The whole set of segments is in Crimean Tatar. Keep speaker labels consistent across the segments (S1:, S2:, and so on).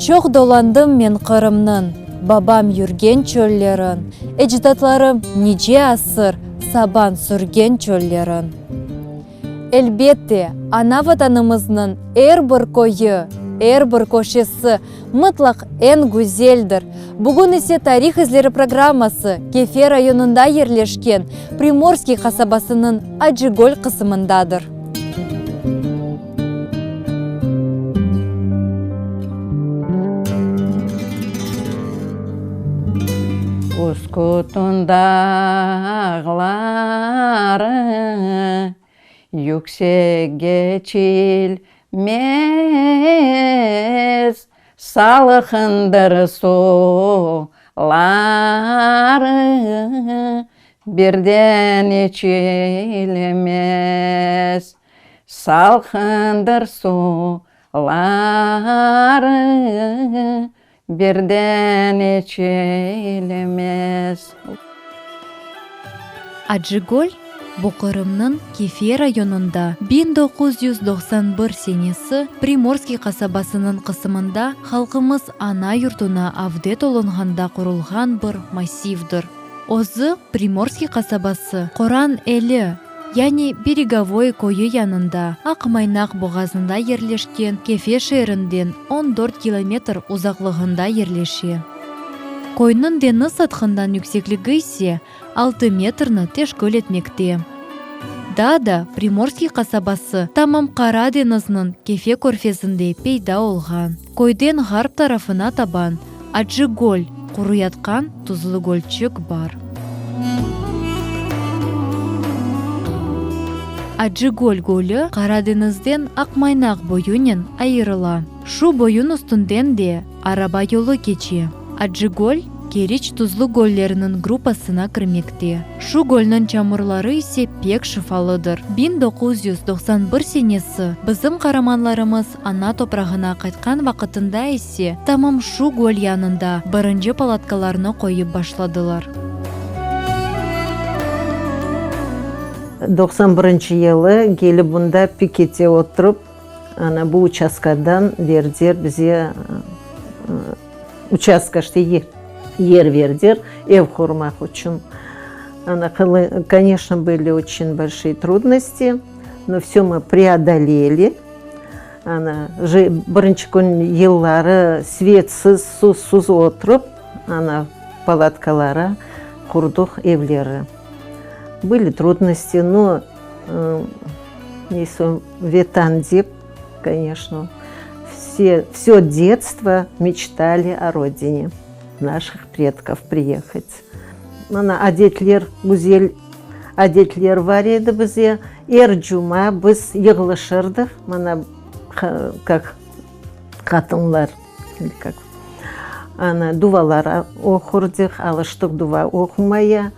S1: Çoq dolandım men Qırımnıñ, Babam yürgen çöllerin, Ecdatlarım nice asır Saban sürgen çöllerin. Elbette, ana Vatanımıznıñ er bir köyü, er bir köşesi mıtlaq eñ güzeldir. Bugün ise Tarih izleri programması Kefe rayonında yerleşken Primorskiy qasabasınıñ Acıgöl qısımındadır.
S2: Uskutun dağları yüksek geçilmez, Salqındır suları birden içilmez. Salqındır suları birden içilmez.
S1: Acıgöl, bu Qırımnıñ Kefe rayonında 1991 senesi Primorskiy qasabasınıñ qısımında halqımız ana yurtuna avdet olunğanda qurulğan bir massivdir. Özü Primorskiy qasabası Qoran Eli, yani Beregovoye köyü yanında, Aq Maynaq boğazında yerleşken Kefe şeerinden on dört kilometr uzaqlığında yerleşe. Köyniñ deñiz sathından yüksekligi ise altı metrni teşkil etmekte. Daa da Primorskiy qasabası tamam Qara deñizniñ Kefe körfezinde peyda olğan. Köyden ğarp tarafına taban Acı göl, quruyatqan tuzlu gölçik bar. Acı göl gölü Qara deñizden Aqmaynaq boyunen ayırıla. Şu boyun üstünden de araba yolu keçe. Acı göl Keriç tuzlu gölleriniñ gruppasına kirmekte. Şu gölniñ çamurları ise pek şifalıdır. 1991 senesi bizim qaramanlarımız ana toprağına qaytqan vaqıtında ise tamam şu göl yanında birinci palatkalarnı qoyıp başladılar.
S3: 91 yılı kelip bunda pikette oturıp, ana bu uçastkadan berdiler bize uçastka, işte yer, yer berdiler ev qurmaq içün. Ana, koneçno, были oçen bolşiye trudnosti, no vse mı preodoleli. Ana, birinci kün yılları svetsiz, suvsuz oturıp, ana, palatkalara qurduq evleri. Были trudnosti, no, neyse, Vetan dep, koneçno, vse, vse detstvo meçtali o rodine naşih predkov priyehat. Mana, adetler, güzel adetler bar edi bize. Er cuma biz yığılışırdıq, mana, kak qatınlar, kak, ana, duvalar oqurdıq, alıştıq duva oqumaya.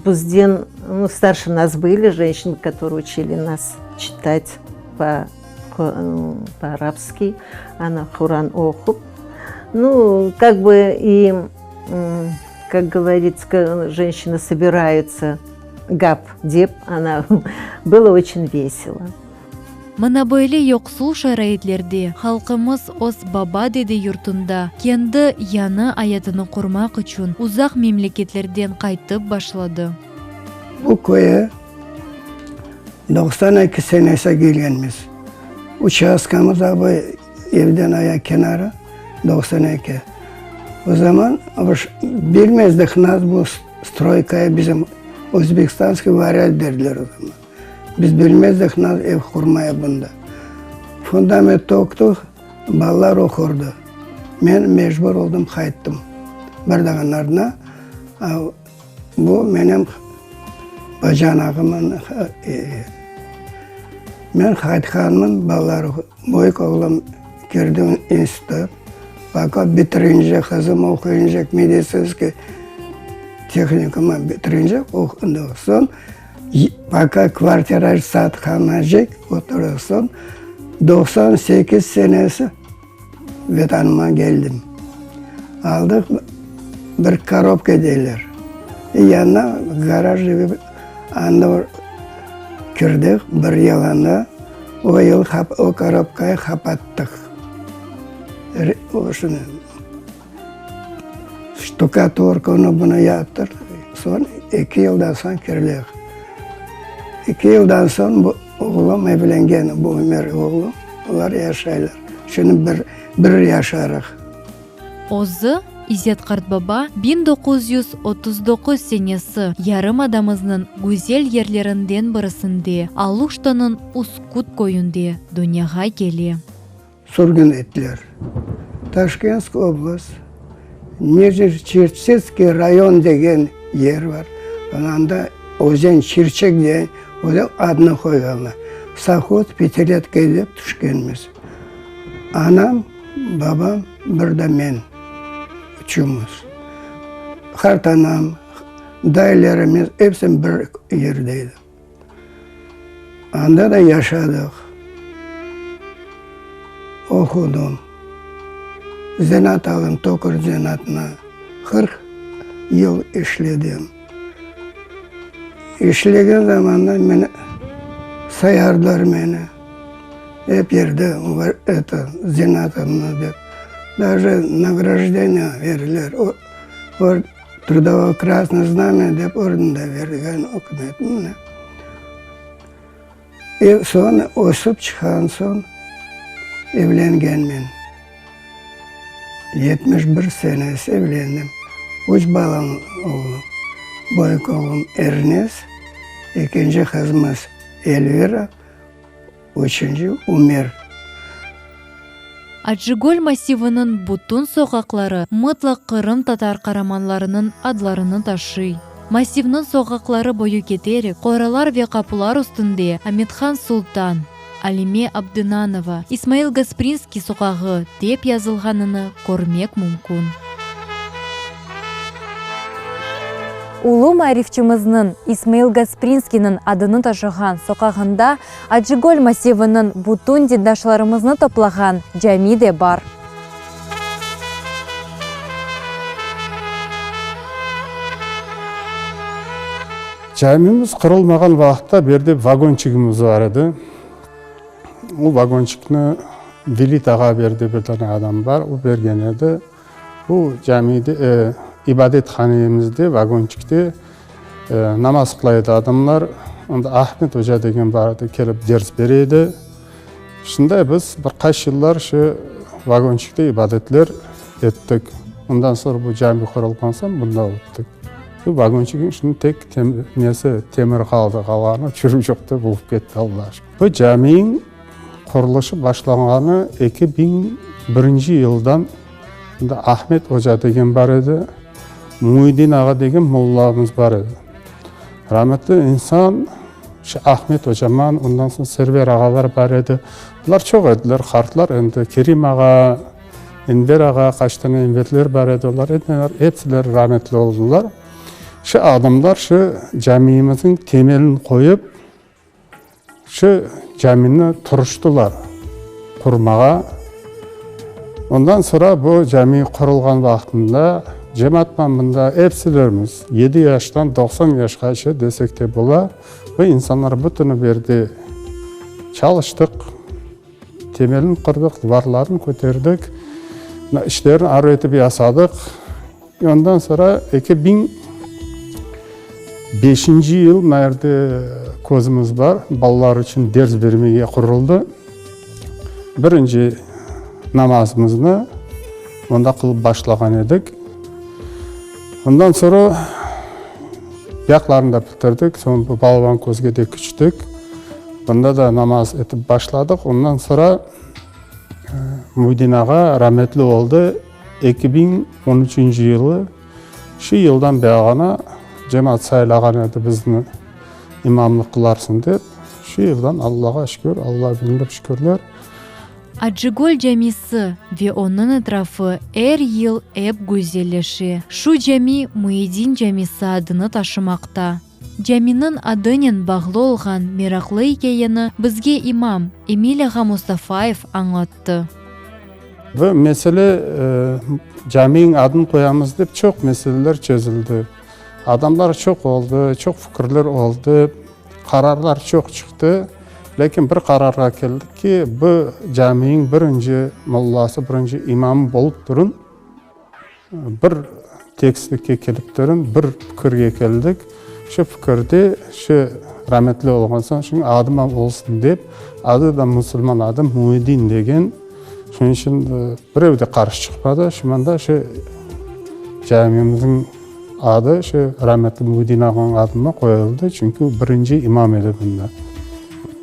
S3: Bizden, nu, starше nas были женщины, которые учили nas çitat po, po-arabskiy, ana, Quran oqup, nu, kak бы i, kak govoritska, женщины sobirayutsa, gap dep, ana, bylo oçen veselo.
S1: Mına böyle yoqsul şaraitlerde halqımız öz baba-dede yurtunda kendi yañı ayatını qurmaq içün uzaq memleketlerden qaytıp başladı.
S4: Bu köye 92 senesi kelgenmiz. Uçastkamız da bu evden aya kenarı 92. O zaman bilmezdik nas bu stroykaya bizim özbekistanskiy variant berdiler o zaman. Biz bilmezdik nas ev qurmaya bunda. Fundament töktük, balalar oqurdı. Men mecbur oldım qayttım. Bir dağın ardına bu menim bacanağımın Men qaytqanmın, balalar büyük oğlum kirdi institut, poka bitirince qızım oquyıncaq meditsinskiy tehnikumı bitirince oqudı. Soñ Поka kvartira satqanacek oturasın, 98 senesi Vetanıma keldim. Aldıq bir korobka deyler. Yanına garaj evi anda kirdik, bir yıl anda, o yıl o korobkayı qapattıq. Şunı ştukaturka, onı bunı yaptıq. Soñ eki yıldan soñ kirdik. Eki yıldan soñ bu oğlum evlengen, bu Ümer oğlum, olar yaşaylar. Şimdi bir, bir yaşarıq.
S1: Özü, İzzet qartbaba, 1939 senesi yarımadamıznıñ güzel yerlerinden birisinde, Aluştanıñ Uskut köyünde dünyağa kele.
S4: Sürgün ettiler. Taşkentsk oblast, Nijneçertsetskiy rayon degen yer bar, anda özen, Çirçek degen özen adını qoyğanlar. Sovhoz Pâtiletka dep tüşkenmiz. Anam, babam, bir de men, üçümiz. Qartanam, dayılarımız episi bir yerde edi. Anda da yaşadıq. Oqudım. Zenaat aldım, tokar zenaatına. 40 yıl işledim. İşlegen zamanda meni sayardılar meni. Ep yerde eto, zenaatımnı dep. Daje nagrajdeniye berdiler. Trudovoy Krasnoye Znamya dep orden de bergen ükümet mına. E, soñ ösip çıqqan soñ evlengenmen. 71 senesi evlendim. Üç balam oldu. Büyük oğlum Ernes, ekinci qızımız Elvira, Üçünci, Ümer.
S1: Acıgöl massiviniñ bütün soqaqları mıtlaq qırımtatar qaramanlarınıñ adlarını taşıy. Massivniñ soqaqları boyu keterek, qoralar ve qapular üstünde Amethan Sultan, Alime Abdınanova, İsmail Gasprinskiy soqağı dep yazılğanını körmek mümkün. Ulu maarifçimizniñ İsmail Gasprinskiyniñ adını taşığan soqağında Acıgöl massiviniñ bütün dindaşlarımıznı toplağan cami de bar.
S5: Camimiz qurulmağan vaqıtta bu yerde vagonçigimiz bar edi. O vagonçikni Velit ağa berdi, bir dane adam bar, o bergen edi. Bu camide, ibadethanemizde, vagonçikte namaz qıla edi adamlar. Onda Ahmet oca degen bar edi, kelip ders bere edi. Şunday biz bir qaç yıllar şu vagonçikte ibadetler ettik. Ondan soñ bu cami qurulğan soñ bunda öttik. Bu vagonçikniñ şimdi tek nesi, temiri qaldı, qalğanı çürük-çoqta bolıp ketti, Allağa şükür. Bu caminiñ Qurulışı başlanğanı 2001 yıldan mında Ahmet oca degen bar edi, Muydin ağa degen mollamız bar edi. Rametli insan şu Ahmet ocaman, ondan soñ Server ağalar bar edi. Bular çoq ediler, qartlar endi, Kerim ağa, Enver ağa, qaç tane Enverler bar edi, olar epsileri rametli oldular. Şu adamlar şu camiyimizniñ temelini qoyıp, Şu camini turuştılar qurmağa. Ondan soñra bu cami qurulğan vaqtında cemaatman mında epsilerimiz, yedi yaştan 90 yaşqace desek de bola, bu insanlar bütüni berde çalıştıq, temelini qurdıq, divarlarını köterdik, işlerini arı etip yasadıq. Ondan soñra 2005 yıl mına yerde közümiz bar, balalar içün ders bermege quruldı. Birinci namazımıznı onda qılıp başlağan edik. Ondan soñra yaqlarını da bitirdik, soñ bu balaban közge de küçtik. Bunda da namaz etip başladıq. Ondan soñra Muydin ağa rametli oldı. 2013 yılı, şu yıldan beri cemaat saylağan edi bizni imamlıq qılarsın dep, şu yıldan Allağa şükür, Allağa biñlep şükürler.
S1: Acıgöl camisi ve onıñ etrafı er yıl ep güzelleşe. Şu cami Müyedin camisi adını taşımaqta. Caminiñ adınen bağlı olğan meraqlı ikâyeni bizge imam Emil ağa Mustafayev añlattı.
S5: Bu mesele, caminiñ adını qoyamız dep çoq meseleler çezildi. Adamlar çoq oldı, çoq fikirler oldı, qararlar çoq çıqtı. Lâkin bir qararğa keldik ki, bu caminiñ birinci mollası, birinci imamı bolıp turun, bir tekstlikke kelip turun, bir fikirge keldik. Şu fikirde, şu rametli olğan soñ, şunıñ adı olsun dep, adı da musulman adı, Muidin degen. Şunıñ içün birev de qarşı çıqmadı. Şu mında şu camimizniñ adı şu rametli Muidin ağanıñ adına qoyuldı, çünki o birinci imam edi bunda.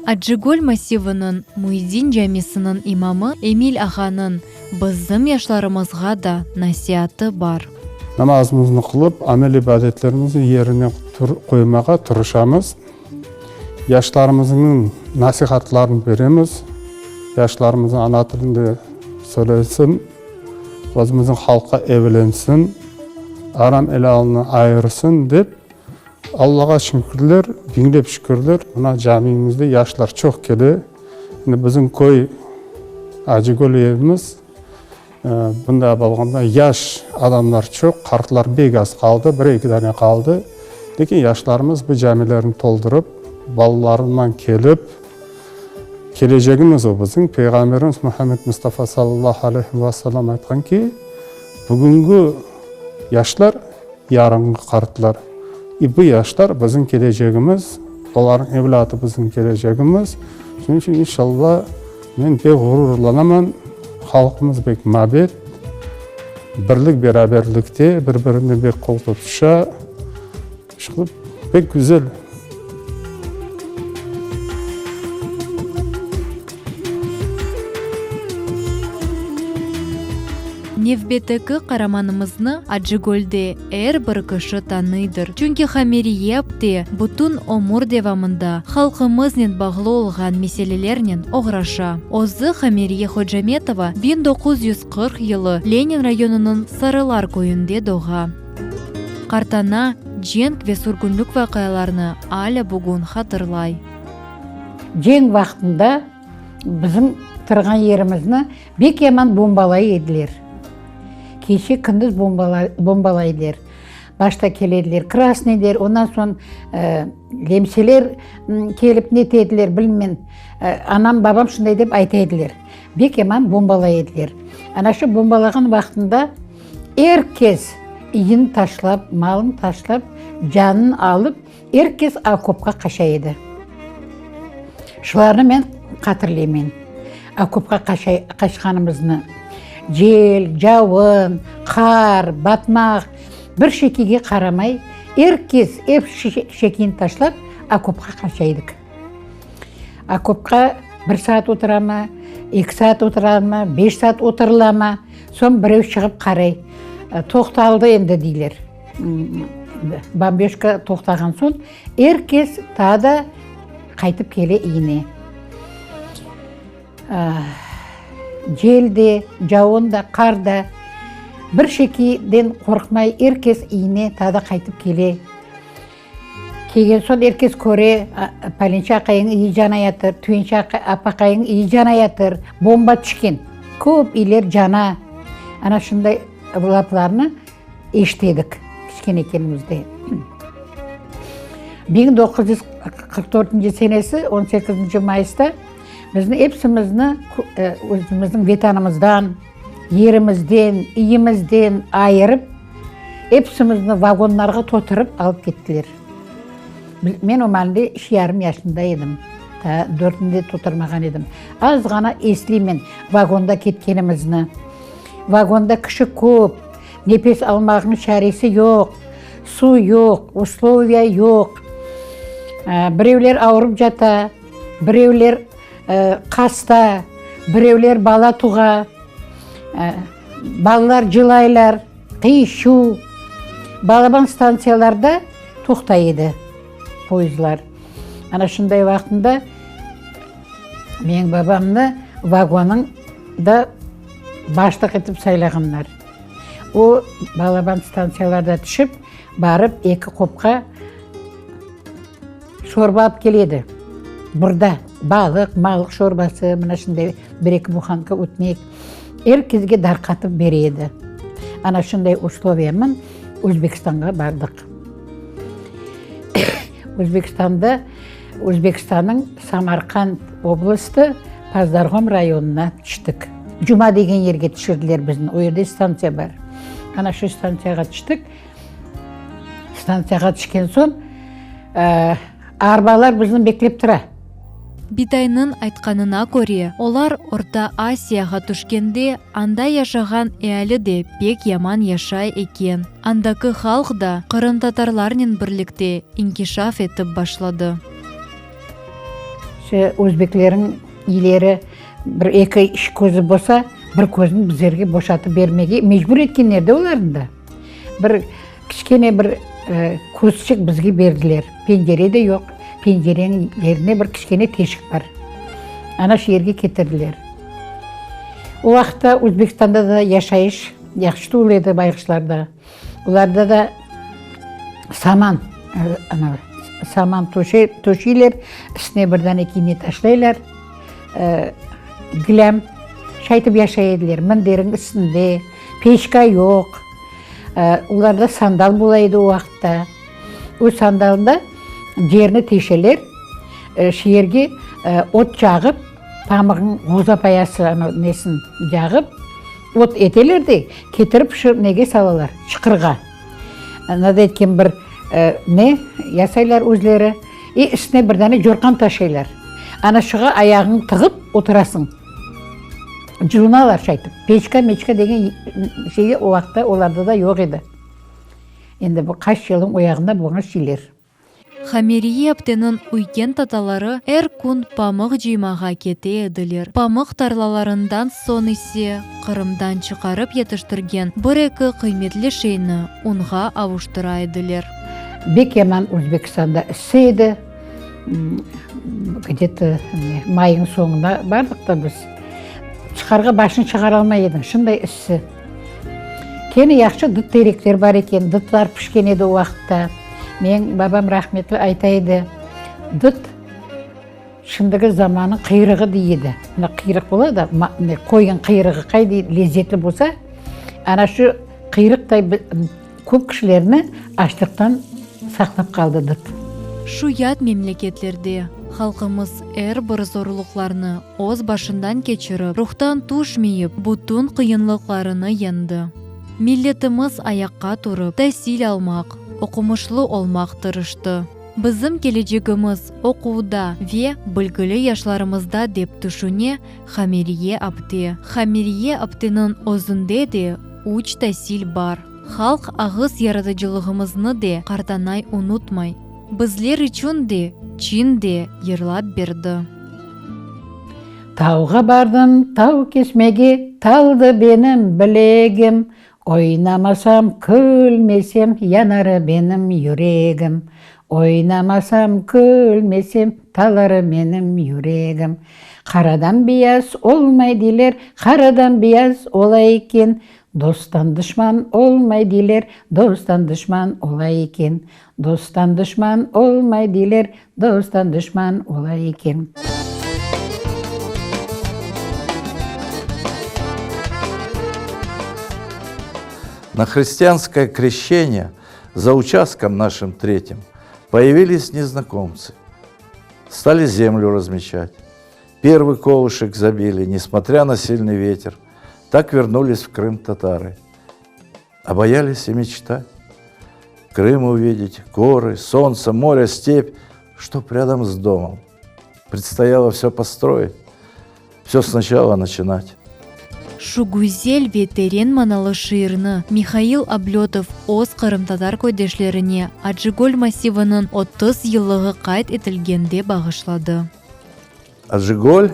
S1: Acıgöl massiviniñ Muidin camisiniñ imamı Emil ağanıñ bizim yaşlarımızğa da nasiatı bar.
S5: Namazımıznı qılıp, amel-ibadetlerimizni yerine qoymağa tırışamız. Yaşlarımıznıñ nasihatlarını beremiz. Yaşlarımız ana tilinde söylesin, özümüzniñ halqqa evlensin, aram-elalını ayırsın dep, Allağa şükürler, biñlep şükürler, mına camimizde yaşlar çoq kele. Şimdi bizim köy, Acıgöl evimiz, Bunday bolğanda yaş adamlar çoq, qartlar bek az qaldı, bir-eki dane qaldı. Lekin yaşlarımız bu camilerni toldurıp, balalarınan kelip, kelecegimiz o bizim. Peyğamberimiz Muhammed Mustafa sallallahu aleyhi ve sellem aytqan ki, bugüngi yaşlar, yarınğı qartlar. İ bu yaşlar bizim kelecegimiz, olarnıñ evlâtı bizim kelecegimiz. Şunıñ içün inşallah Men pek ğururlanaman, halqımız pek mabet, birlik-beraberlikte, bir-birine pek qol tutuşa, işqilip, pek güzel.
S1: Nevbetteki qaramanımıznı Acıgölde er bir kişi tanıydır, çünki Hameriye apte bütün ömür devamında halqımıznen bağlı olğan meselelernen oğraşa. Özü Hameriye Hocametova 1940 yılı Lenin rayonınıñ Sarılar köyünde doğa. Qartana cenk ve sürgünlik vaqialarını alâ bugün hatırlay.
S6: Cenk vaqtında bizim turğan yerimizni bek yaman bombalay ediler. Keçe kündüz bombalay ediler. Başta kele ediler krasnıyler, ondan soñ lemseler kelip nete ediler, bilmeymen. Anam, babam şunday dep ayta ediler. Bek yaman bombalay ediler. Ana şu bombalağan vaqtında er kes iyini taşlap, malını taşlap, canını alıp, Er kes okopqa qaça edi. Şularnı men hatırlaymen, okopqa qaçqanımıznı. Cel, cavun, qar, batmaq, bir şekilge qaramay, er kes ep şekini taşlap, okopqa qaça edik. Okopqa bir saat oturamı, eki saat oturamı, beş saat oturılamı, soñ birev çıqıp qaray, toqtaldı endi, deyler. Bombeşka toqtağan soñ, er kes taa da qaytıp kele iyine. Cel de, cavun da, qar da, bir şekiden qorqmay er kes iyine taa da qaytıp kele. Kelgen soñ er kes köre, Palençe aqayıñ iyi canayatır, Tüyençe apaqayıñ iyi canayatır, bomba tüşken, köp iyler cana. Ana şunday laflarnı eşite edik kiçkene ekenimizde. 1944 senesi 18 mayısta bizni epsimizni özümizniñ vetanımızdan, yerimizden, iyimizden ayırıp, epsimizni vagonlarğa toturıp alıp kettiler. Men o maalde üç yarım yaşında edim, taa dörtni de toturmağan edim. Az ğana esleymen vagonda ketkenimizni. Vagonda kişi köp, nefes almaqnıñ çaresi yoq, suv yoq, usloviya yoq. Birevler avurıp cata, birevler hasta, birevler bala tuğa, balalar cılaylar, qıy-şuv. Balaban stantsiyalarda toqtay edi poyezdlar. Ana şunday vaqtında menim babamnı vagonıñ da başlıq etip saylağanlar. O, balaban stantsiyalarda tüşip, barıp eki qopqa şorba alıp kele edi. Burda balıq, malıq şorbası, mına şunday bir-eki buhanka ötmek er kesge darqatıp bere edi. Ana şunday usloviyamen Özbekistanğa bardıq. Özbekistanda. Özbekistannıñ Samarqand oblastı Pazdarğom rayonına tüştik. Cuma degen yerge tüşürdiler bizni, o yerde stantsiya bar. Ana şu stantsiyağa tüştik. Stantsiyağa tüşken soñ, arbalar bizni beklep tura.
S1: Bitaynıñ aytqanına köre, olar Orta Asiyağa tüşkende, anda yaşağan eali de pek yaman yaşay eken. Andaki halq da qırımtatarlarnen birlikte inkişaf etip başladı.
S6: Şu özbekleriñ ileri bir eki iş közü bolsa, bir közüni bizlerge boşatıp bermege mecbur etkenler de olarnı da. Bir kiçkene bir közçik bizge berdiler. Pencere de yoq. Pencereniñ yerine bir kiçkene teşik bar. Ana şu yerge ketirdiler. O vaqıtta Özbekistanda da yaşayış yahşı tuvul edi bayğışlarda. Olarda da saman, ana, saman töşeyler, üstüne bir dane kine taşlaylar, gilem, şaytip yaşay ediler, minderiñ üstünde. Peçka yoq. Olarda sandal bola edi o vaqıtta. O sandalda yerni teşeler, şu yerge ot cağıp, pamığın ğoza payası ana nesin cağıp, ot eteler de, ketirip şu nege salalar, çıqırğa. Nada etken bir ne yasaylar özleri, i üstüne bir dane corqan taşıylar. Ana şuğa ayağıñı tığıp oturasıñ. Cılınalar şaytip. Peçka-meçka degen şey o vaqıtta olarda da yoq edi. Endi bu qaç yılnıñ o yağında bolğan şeyler.
S1: Hameriye apteniñ üyken tataları er kün pamıq cıymağa kete ediler. Pamıq tarlalarından soñ ise Qırımdan çıqarıp yetiştirgen bir-eki qıymetli şeyni unğa avuştıra ediler.
S6: Bek yaman Özbekistanda issi edi. Gde-to mayın soñunda bardıq da biz. Çıqarğa başını çıqaralmay ediñ, şunday issi. Kene yahşı dut terekler bar eken, dutlar pişken edi o vaqıtta. Meñ babam rahmetli ayta edi, dut şimdiki zamannıñ qıyrığı dey edi. Mına qıyrıq bola da, qoyun qıyrığı qayday lezetli bolsa, ana şu qıyrıqday Köp kişilerni açlıqtan saqlap qaldı dut.
S1: Şu yat memleketlerde halqımız er bir zorluqlarnı öz başından keçirip, ruhtan tüşmeyip, bütün qıyınlıqlarını yeñdi. Milletimiz ayaqqa turıp, tasil almaq, oqumışlı olmaq tırıştı. Bizim kelecegimiz oquvda ve bilgili yaşlarımızda dep tüşüne Hameriye apte. Hameriye apteniñ özünde de üç tasil bar. Halq ağız yaratıcılığımıznı de qartanay unutmay. Bizler içün de çin de yırlap berdi.
S6: Tavğa bardım tav kesmege, Taldı benim bilegim. Oynamasam, külmesem, Yanar benim yüregim. Oynamasam, külmesem, Talar menim yüregim. Qaradan beyaz olmay deyler, Qaradan beyaz ola eken. Dosttan duşman olmay deyler, Dosttan duşman ola eken. Dosttan duşman olmay deyler, Dosttan duşman ola eken.
S7: На христианское крещение за участком нашим третьим появились незнакомцы. Стали землю размечать. Первый колышек забили, несмотря на сильный ветер. Так вернулись в Крым татары. А боялись и мечтать. Крым увидеть, горы, солнце, море, степь, чтоб рядом с домом. Предстояло все построить, все сначала начинать.
S1: Şu güzel ve teren manalı şiirni Mihail Ablötov öz qırımtatar köydeşlerine Acıgöl massiviniñ 30 yıllığı qayd etilgende bağışladı.
S7: Acıgöl,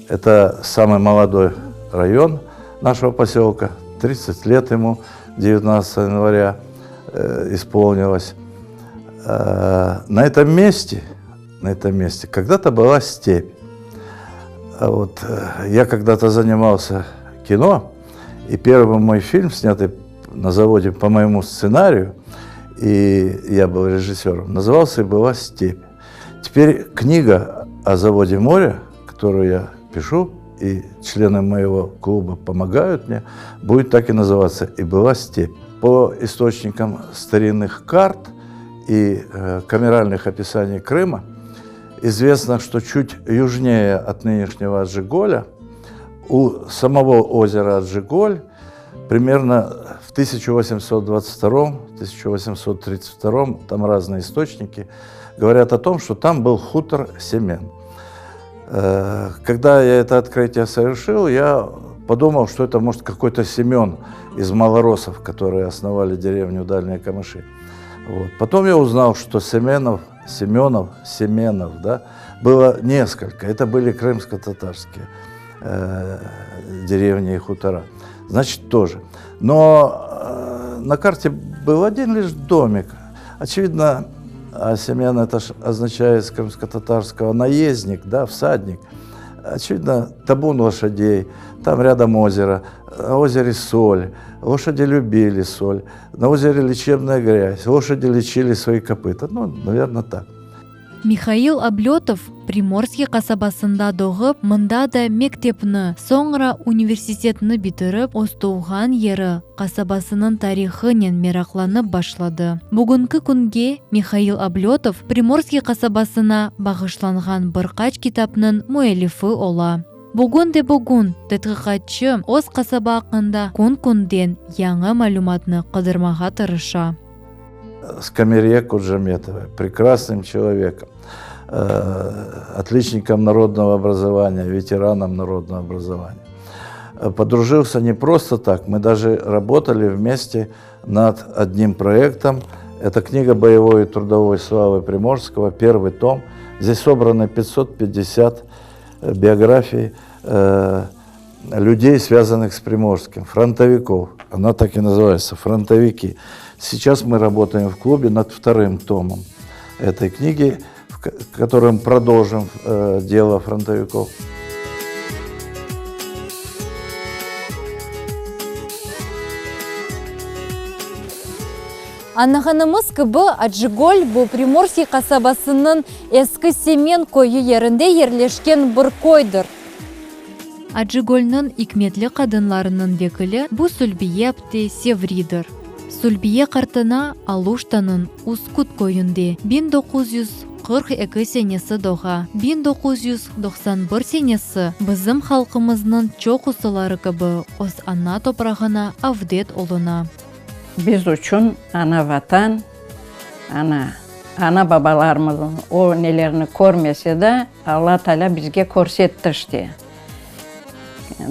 S7: это самый молодой район нашего поселка, 30 лет ему 19 января исполнилось. На этом месте, на этом месте когда-то была степь. Вот я когда-то занимался кино, и первый мой фильм, снятый на заводе по моему сценарию, и я был режиссером, назывался «И была степь». Теперь книга о заводе «Море», которую я пишу, и члены моего клуба помогают мне, будет так и называться «И была степь». По источникам старинных карт и э, камеральных описаний Крыма. Известно, что чуть южнее от нынешнего Аджиголя, у самого озера Аджиголь, примерно в 1822-1832, там разные источники, говорят о том, что там был хутор Семен. Э, когда я это открытие совершил, я подумал, что это может какой-то Семен из малоросов, которые основали деревню Дальние Камыши. Вот. Потом я узнал, что Семенов, Семенов, Семенов, да, было несколько. Это были крымско-татарские э, деревни и хутора. Значит, тоже. Но э, на карте был один лишь домик. Очевидно, а Семен это означает с крымско-татарского наездник, да, всадник. Очевидно, табун лошадей, там рядом озеро, на озере соль, лошади любили соль, на озере лечебная грязь, лошади лечили свои копыта. Ну, наверное, так.
S1: Mihail Ablötov Primorskiy qasabasında doğıp, mında da mektepni, soñra universitetni bitirip, öz tuvğan yeri, qasabasınıñ tarihınen meraqlanıp başladı. Bugünki künge Mihail Ablötov Primorskiy qasabasına bağışlanğan bir qaç kitapnıñ müellifi ola. Bugün de bugün tedqiqatçı öz qasaba aqqında kün-künden yañı malümatnı qıdırmağa tırışa.
S7: С Камерье Куджаметовой, прекрасным человеком, отличником народного образования, ветераном народного образования. Подружился не просто так, мы даже работали вместе над одним проектом. Это книга боевой и трудовой славы Приморского, первый том. Здесь собраны 550 биографий э, людей, связанных с Приморским, фронтовиков. Она так и называется «Фронтовики». Сейчас мы работаем в клубе над вторым томом этой книги, в котором продолжим э, дело фронтовиков.
S1: Añlağanımız kibi, Acıgöl bu Primorskiy qasabasınıñ Eski Semen köyü yerinde yerleşken bir köydir. Acıgölniñ ikmetli qadınlarınıñ vekili bu Sülbiye apte Sevridir. Sülbiye qartana Aluştanıñ Uskut köyünde 1942 senesi doğa. 1991 senesi bizim halqımıznıñ çoqusıları kibi öz ana toprağına avdet oluna.
S2: Biz içün ana-Vatan, ana, ana-babalarımıznıñ o nelerni körmese de, Alla Taalâ bizge körsetti işte.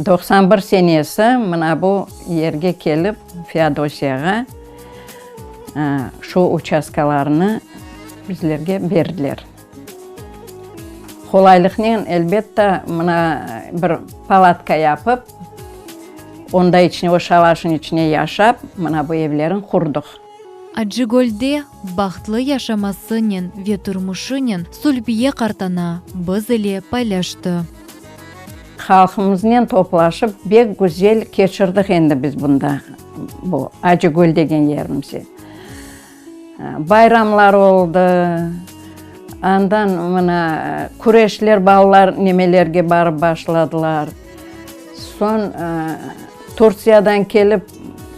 S2: 91 senesi mına bu yerge kelip, Feodosiyağa şu uçastkalarnı bizlerge berdiler. Qolaylıqnen, elbette, mına bir palatka yapıp, onda içine, o şalaşnıñ içine yaşap, mına bu evlerin qurdıq.
S1: Acıgölde bahtlı yaşamasınen ve turmuşınen Sulbiye qartana biz ile paylaştı.
S2: Halqımıznen toplaşıp bek güzel keçirdik endi biz bunda, bu Acıgöl degen yerimizde. Bayramlar oldı, andan mına küreşler, balalar nemelerge barıp başladılar. Soñ Turtsiyadan kelip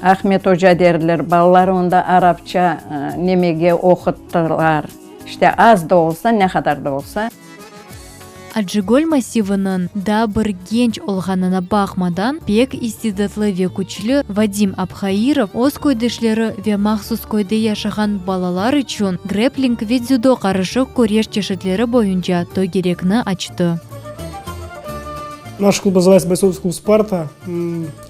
S2: Ahmet oca derdiler, balalar onda arapça nemege oquttılar. İşte az da olsa, ne qadar da olsa.
S1: Acıgöl massiviniñ daa bir genç olğanına baqmadan, pek istidatlı ve küçlü Vadim Abhairov öz köydeşleri ve mahsus köyde yaşağan balalar içün grepling ve dzüdo qarışıq küreş çeşitleri boyunca tögerekni açtı.
S8: Наш клуб называется Бойцовский клуб «Спарта».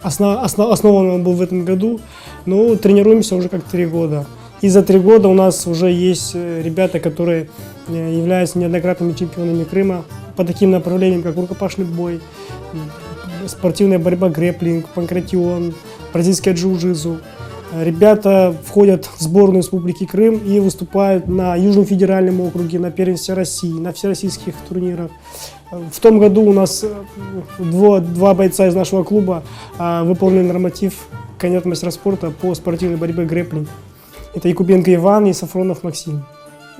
S8: Основан он был в этом году, но тренируемся уже как три года. И за три года у нас уже есть э, ребята, которые э, являются неоднократными чемпионами Крыма по таким направлениям, как рукопашный бой, спортивная борьба грэпплинг, панкратион, бразильское джиу-джитсу. Ребята входят в сборную Республики Крым и выступают на Южном федеральном округе, на первенстве России, на всероссийских турнирах. В том году у нас э, дво, два бойца из нашего клуба а, выполнили норматив кандидат мастера спорта по спортивной борьбе грэпплинг. Это Якубенко Иван и Сафронов Максим.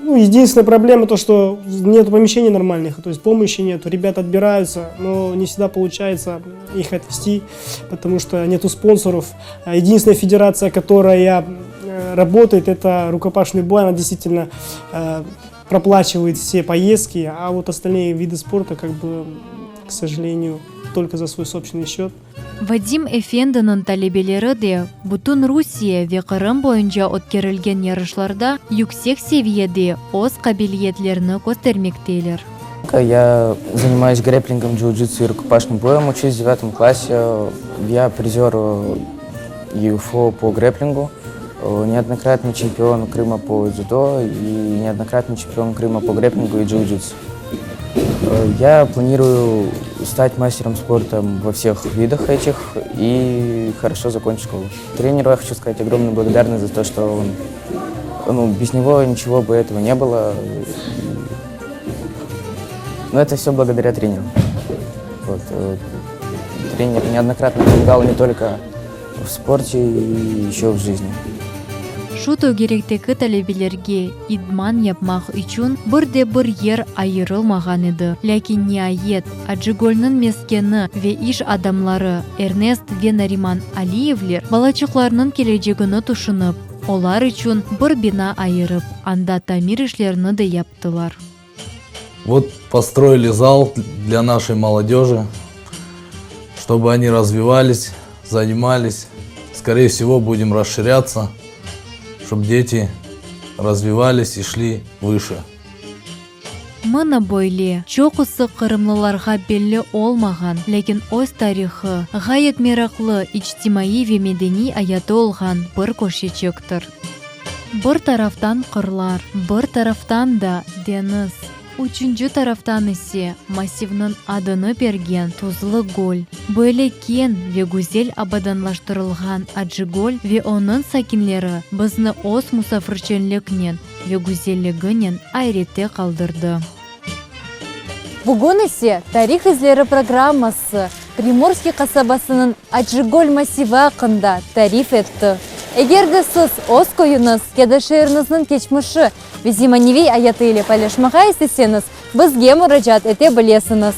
S8: Ну, единственная проблема то, что нет помещений нормальных, то есть помощи нет, ребята отбираются, но не всегда получается их отвести, потому что нету спонсоров. Единственная федерация, которая э, работает, это рукопашный бой, она действительно э, Проплачивает все поездки, а вот остальные виды спорта, как бы, к сожалению, только за свой собственный счет.
S1: Vadim efendiniñ talebeleri de bütün Rusiye ve Qırım boyunca ötkerilgen yarışlarda yüksek seviyede öz qabiliyetlerini köstermekteler.
S9: Я занимаюсь грэпплингом, джиу-джитсу и рукопашным боем, учусь в девятом классе. Я призер ЮФО по грэпплингу, неоднократный чемпион Крыма по дзюдо и неоднократный чемпион Крыма по грэпплингу и джиу-джитсу. Я планирую стать мастером спорта во всех видах этих и хорошо закончить школу. Тренеру я хочу сказать огромную благодарность за то, что он, ну, без него ничего бы этого не было. Но это все благодаря тренеру. Вот. Тренер неоднократно помогал не только в спорте и еще в жизни.
S1: Şu tögerekteki talebelerge idman yapmaq içün bir de bir yer ayırılmağan edi. Lâkin niayet, Acıgölniñ meskeni ve iş adamları Ernest ve Nariman Aliyevler balaçıqlarnıñ kelecegini tüşünip, olar içün bir bina ayırıp, anda tamir işlerini de yaptılar.
S10: Вот построили зал для нашей молодежи, чтобы они развивались, занимались. Скорее всего, будем расширяться, чтобы дети развивались и шли выше.
S1: Mına böyle, çoqusı qırımlılarğa belli olmağan, lâkin öz tarihı, ğayet meraqlı içtimaiy ve medeniy ayatı olğan bir köşeçiktir. Bir taraftan qırlar, bir taraftan da deñiz, üçünci taraftan ise massivniñ adını bergen tuzlı göl. Böyle keñ ve güzel abadanlaştırılğan Acıgöl ve onıñ sakinleri bizni öz musafirçenliknen ve güzelliginen ayrette qaldırdı. Bugün ise Tarih izleri programması Primorskiy qasabasınıñ Acıgöl massivi aqqında tarif etti. Eger de siz öz köyüñiz ya da şeeriñizniñ keçmişi ve zemaneviy ayatı ile paylaşmağa isteseñiz, bizge muracaat ete bilesiñiz.